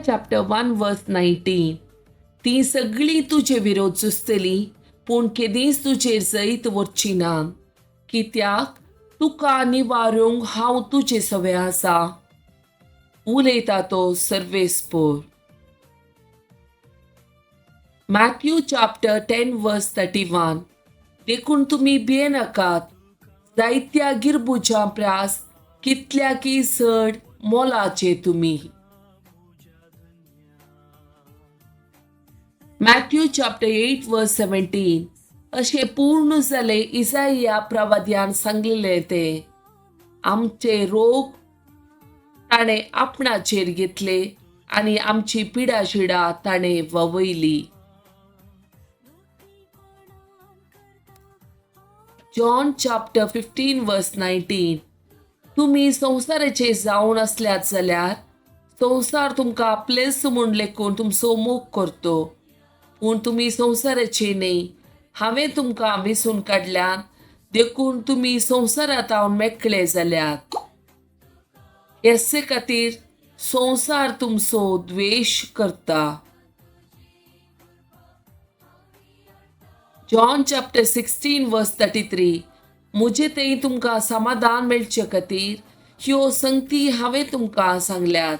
Chapter 1 verse 19. तीं सगळीं तुजे विरोध झुजतलीं, पूण केदींच तुजेर जैत वचची ना, कित्याक तुका निवारूंक हांव तुजे सवे आसा, उलयता तो सर्वेस्पोर. Matthew chapter 10 verse 31. देखून तुमी भियेनाकात, जायत्या गिरबुजां प्रास कितल्याकी चड मोलाचे तुमी. Matthew chapter 8 verse 17. अशें पूर्ण जालें इजाया प्रवाद्यान सांगलेलें तें, आमचे रोग ताणें आपणाचेर घेतले आनी आमची पिडाशिडा ताणें ववयली. John chapter 15 verse 19. तुमी संवसाराचे जावन आसल्यात जाल्यार संवसार तुमकां आपलेच म्हूण लेखून तुमचो मोग करतो, पूण तुमी संवसाराचे न्हय, हांवें तुमकां वेंचून काडल्यात, देखून तुमी संवसारांत हांव मेकळे जाल्यात. हेचे खातीर संवसार तुमचो द्वेश करता. John chapter 16 verse 33. म्हजे थंय तुमकां समाधान मेळचे खातीर ह्यो संगती हांवें तुमकां सांगल्यात.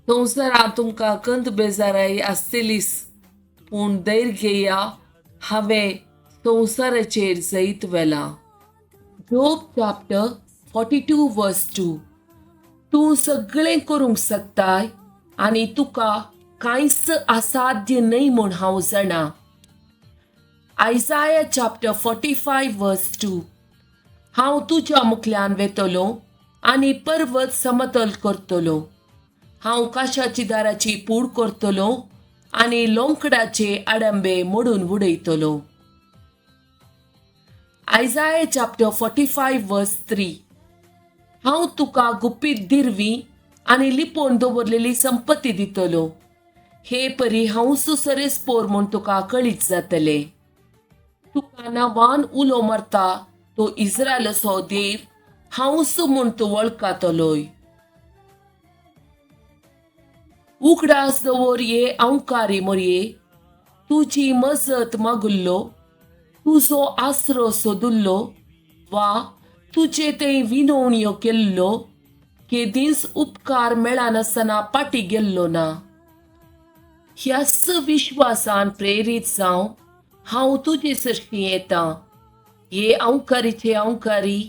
संवसारांत तुमकां कंत बेजाराय आसतलीच, पूण धैर्य घेया, हांवें संवसाराचेर जैत व्हेलां. Job chapter 42 verse 2. तूं सगळें करूंक शकताय आनी तुका कांयच असाध्य न्हय म्हूण हांव जाणा. Isaiah chapter 45 verse 2. हांव तुज्या मुखल्यान वेतलो आनी पर्वत समतल करतलो, हांव काशाची दाराची पूड करतलो आनी लोंकडाचे आडंबे मोडून उडयतलो. Isaiah chapter 45 verse 3. हांव तुका गुपीत दिरवी आनी लिपोवन दवरलेली संपत्ती दितलो, हे परी हांव सुसरेस्पोर म्हूण तुका कळीत जातलें. तुका नांवान उलो मारता तो इस्रायलाचो देव हांवच म्हूण तूं वळखतलोय. उगडास दवर ये अंवकारी मोरये, तुजी मजत मागुल्लो, तुजो आसरो सोदुल्लो वा तुजे थंय विनवण्यो केल्लो, केदींच उपकार मेळनासतना फाटीं गेल्लो ना. ह्याच विश्वासान प्रेरीत जावन हांव तुजे सरशीं येता. हे अंवकारीचे अंवकारी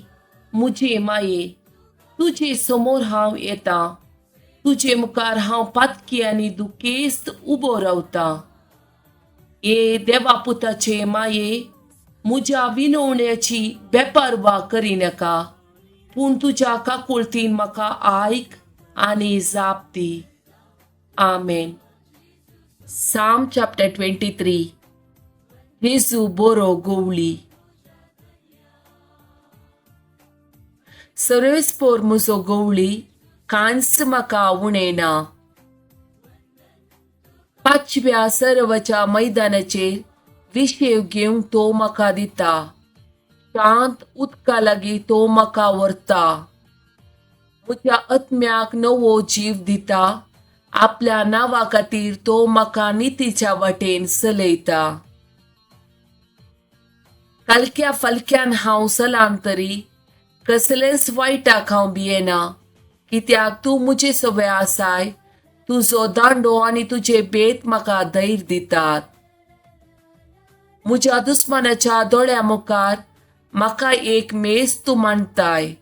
म्हजे माये, तुजे समोर हांव येता, तुजे मुखार हांव पातकी आनी दुखेस्त उबो रावता. हे देवा पुताचे माये, म्हज्या विनवण्याची बेपारवा करिनाका, पूण तुज्या काकुळतीन म्हाका आयक आनी जाप दी. आमेन. Psalm chapter 23. जेजू बरो गोवळी. सर्वेस्पोर म्हजो गोवळी, कांयच म्हाका उणें ना. पांचव्या सर्वाच्या मैदानाचेर विशेव घेवंक तो म्हाका दिता, शांत उदका लागीं तो म्हाका व्हरता. म्हज्या आत्म्याक नवो जीव दिता, आपल्या नांवा खातीर तो म्हाका नितीच्या वाटेन चलयता. कालक्या फालक्यान हांव सलाम तरी कसलेंच वायटाक हांव भियेना, कित्याक तूं म्हजे सवे आसाय, तुजो दांडो आनी तुजे बेत म्हाका धैर्य दितात. म्हज्या दुस्मानाच्या दोळ्या मुखार म्हाका एक मेज तूं मांडताय,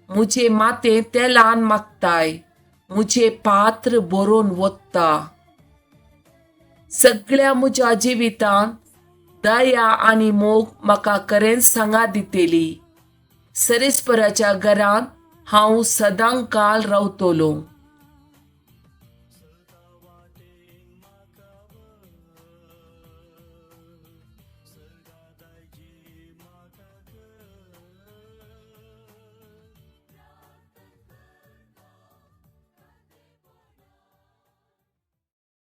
म्हजें माथें तेलान मागताय, म्हजें पात्र बरोवन वता. सगळ्या म्हज्या जिवितांत दया आनी मोग म्हाका खरेंच सांगात दितली. सरेस्पराच्या घरांत हांव सदां काल रावतलो.